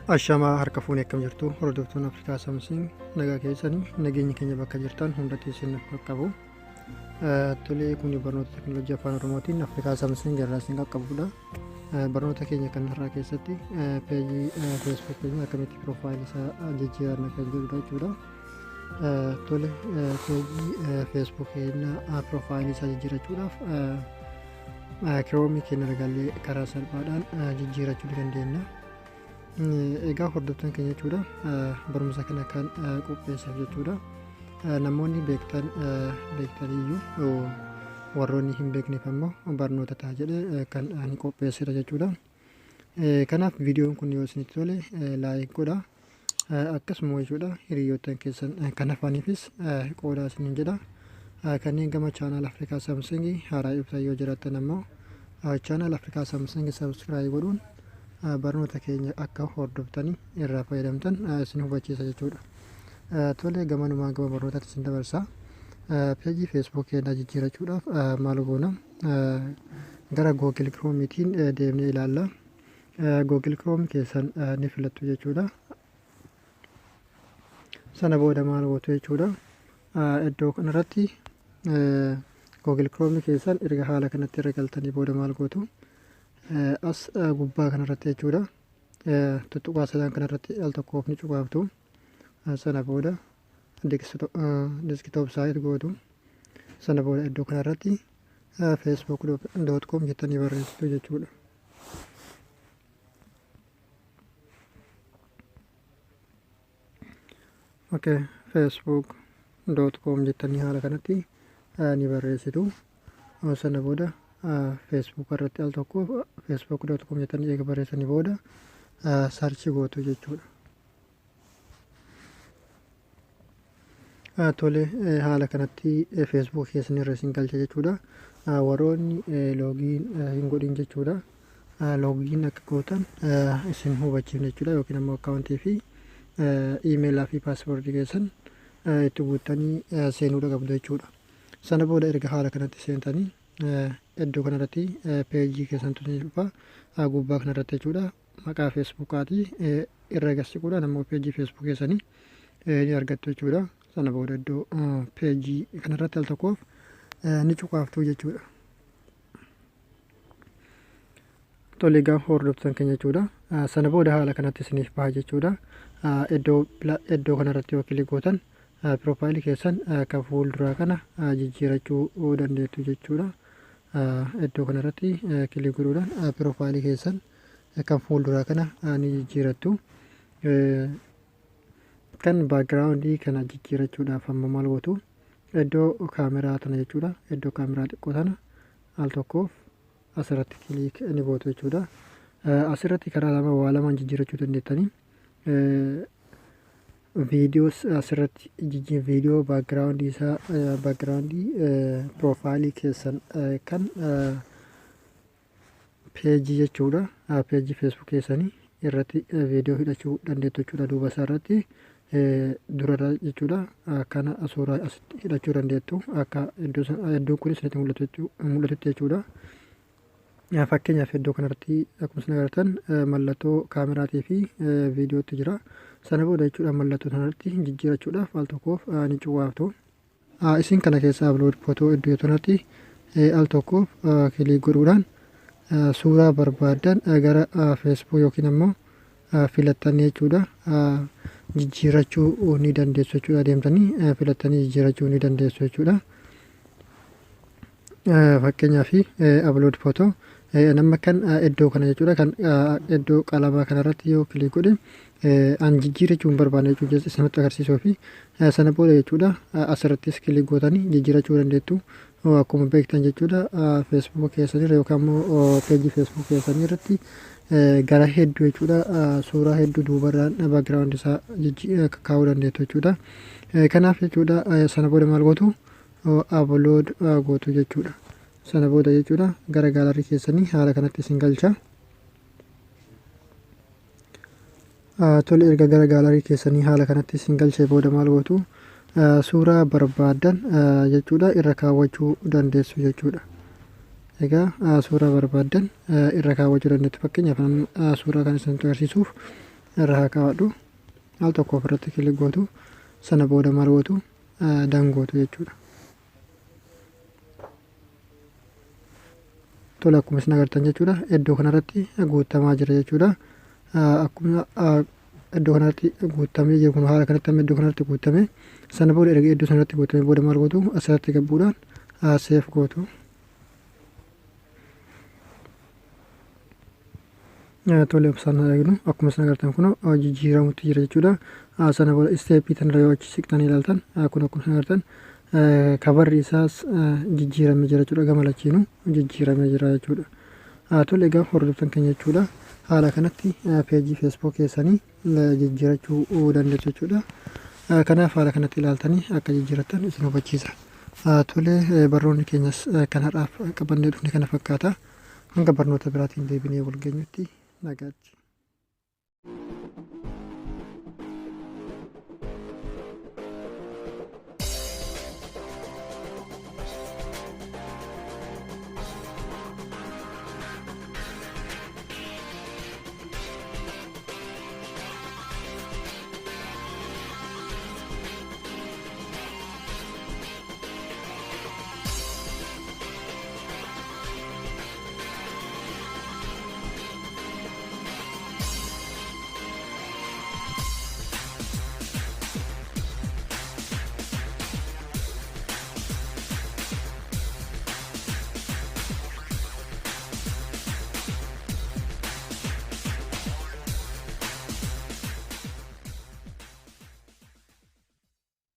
Ashamaa harka fuunee, akkam jirtu hordoftoonni Afrikaa Samsiin? Nagaa keessanii? Nageenyi keenya bakka jirtan hundatti isin qaqqabu. Tolee, kun barnoota teekinooloojii afaan Oromootiin Afrikaa Samsiin irraa isin qaqqabudha. Barnoota keenya kan har'aa keessatti peejii Facebook keenya akkamitti piroofaayilii isaa jijjiiranna kan jedhudha jechuudha. Tole, peejii Facebook keenya piroofaayilii isaa jijjiirachuudhaaf Kiroomii keenya ragallee karaa salphaadhaan jijjiirachuu ni dandeenya. Egaa hordoftoonni keenya jechuudha, barumsa kana kan qopheesseef jechuudha. Namoonni beektan beektaniyyuu, warroonni hin beekneef ammoo barnoota ta'a jedhee kan ani qopheessedha jechuudha. Kanaaf viidiyoon kun yoo isinitti tole like godha. Akkasuma jechuudha, hiriyoottan keessan kan hafaniifis qoodaa isiniin jedha. Kanneen gama channel Afrikaa Samsung haaraa ibsan yoo jiraattan ammoo channel Afrikaa Samsung subscribe godhuun barnoota keenya akka hordoftanii irraa fayyadamtan isin hubachiisa jechuudha. Tole, gamanumaan gama barnootaatti isin dabarsa. Peejii Facebook keenyaa jijjiirachuudhaaf maal goona? Gara Google Chromeetiin deemnee ilaalla. Google Chrome keessan ni filattu jechuudha. Sana booda maal gootu jechuudha? Iddoo kanarratti Google Chrome keessan erga haala kanatti irra galtanii booda maal gootu? As gubbaa kanarratti jechuudha. Tuttuqaa sadan kanarratti al tokkoof ni cuqaaftu. Sana booda desktop site gootu. Sana booda iddoo kanarratti facebook.com jettanii barreessitu jechuudha. Okay, facebook.com jettanii haala kanatti ni barreessitu. Sana booda Facebook irratti al tokko facebook.com jettanii eega barreessanii booda search gootu jechuudha. Tole, haala kanatti Facebook keessan irra isin galcha jechuudha. Warroonni login hin godhin jechuudha. Login akka gootan isin hubachiifna jechuudha, yookiin ammoo akkaawuntii fi iimeelaa fi paaspoortii keessan itti guuttanii seenuudha qabdu jechuudha. Sana booda erga haala kanatti seentanii iddoo kanarratti peejii keessantu isin dhufa gubbaa kanarratti jechuudha. Maqaa Feesbuukaatii irra gasiquudhaan ammoo peejii Facebook keessanii ni argattu jechuudha. Sana booda iddoo peejii kanarratti al tokkoof ni cuqaaftu jechuudha. Tole, egaa hordoftan keenya jechuudha. Sana booda haala kanatti isiniif baha jechuudha. Iddoo kanarratti yoo click gootan piroofaayilii keessan kan fuulduraa kana jijjiirachuu dandeettu jechuudha. Iddoo kanarratti click godhuudhaan piroofaayilii keessan kan fuulduraa kana ni jijjiirattu. Kan baakgiraawundii kana jijjiirachuudhaaf ammoo maal gootu? Iddoo kaameraa tana jechuudha. Iddoo kaameraa xiqqoo tana al tokkoof asirratti click ni gootu jechuudha. Asirratti karaa lama waa lamaan jijjiirachuu dandeettanii. Viidiyoos asirratti viidiyoo baakgiraawundii isaa, baakgiraawundii piroofaayilii keessan kan peejii jechuudha. Peejii Facebook keessanii irratti viidiyoo hidhachuu dandeettu jechuudha. Duuba isaa irratti, durarra jechuudha. Kana suuraa asitti hidhachuu dandeettu akka iddoon kun isinitti mul'atutti jechuudha. Fakkeenyaaf, iddoo kanarratti akkuma isin agartan mallattoo kaameraatii fi viidiyootti jira. Sana booda jechuudha, mallattoo kanarratti jijjiirachuudhaaf al tokkoof ni cuqaaftu. Isin kana keessa upload photo iddoo kanatti al tokkoof click godhuudhaan suuraa barbaaddan gara Facebook yookiin ammoo filattanii jechuudha jijjiirachuu ni dandeessu jechuudha. Deemtanii filattanii jijjiirachuu ni dandeessu jechuudha. Fakkeenyaaf, upload photo nama kan iddoo kana jechuudha, kan iddoo qalamaa kanarratti yoo click godhe, an jijjiirachuu hin barbaanne jechuudha isinitti agarsiisuu fi sana booda jechuudha asirrattis click gootanii jijjiirachuu dandeettu. Akkuma beektan jechuudha, Facebook keessanirra yookaan immoo peejii Facebook keessanii irratti gara hedduu jechuudha, suuraa hedduu duubarraan background isaa kaa'uu dandeettu jechuudha. Kanaaf jechuudha, sana booda maal gootu? Upload gootu jechuudha. Sana booda jechuudha, gara gaalarii keessanii haala kanatti isin galcha. Tole, erga gara gaalarii keessanii haala kanatti isin galchee booda maal gootu? Suuraa barbaaddan jechuudha irra kaawwachuu dandeessu jechuudha. Egaa suuraa barbaaddan irra kaawwachuu dandeettu. Fakkeenyaaf, suuraa kan isinitti agarsiisuuf Irra haa kaa'adhu. Al tokko ofirratti click gootu. Sana booda maal gootu? Done gootu jechuudha. Tole, akkuma isin agartan jechuudha, iddoo kanarratti guutamaa jira jechuudha. Akkuma iddoo kanarratti guutamee jiru kun, haala kanatti amma iddoo kanarratti guutame. Sana booda erga iddoo sanarratti guutame booda maal gootu? Asirratti gabbuudhaan save gootu. Tole, obsaan eegnu. Akkuma isin agartan kun jijjiiramutti jira jechuudha. Sana booda step tanarra yoo achi siqxanii ilaaltan, kun akkuma isin agartan coverri isaas jijjiiramee jira jechuudha. Gama lachiinuu jijjiiramee jira jechuudha. Tole, egaa hordoftan keenya jechuudha. Haala kanatti peejii Facebook keessanii jijjiirachuu dandeessu jechuudha. Kanaaf haala kanatti ilaaltanii akka jijjiirattan isin hubachiisa. Tole, barnoonni keenyas kan har'aaf qabannee dhufne kana fakkaata. Hanga barnoota biraatiin deebinee wal geenyutti nagaatti.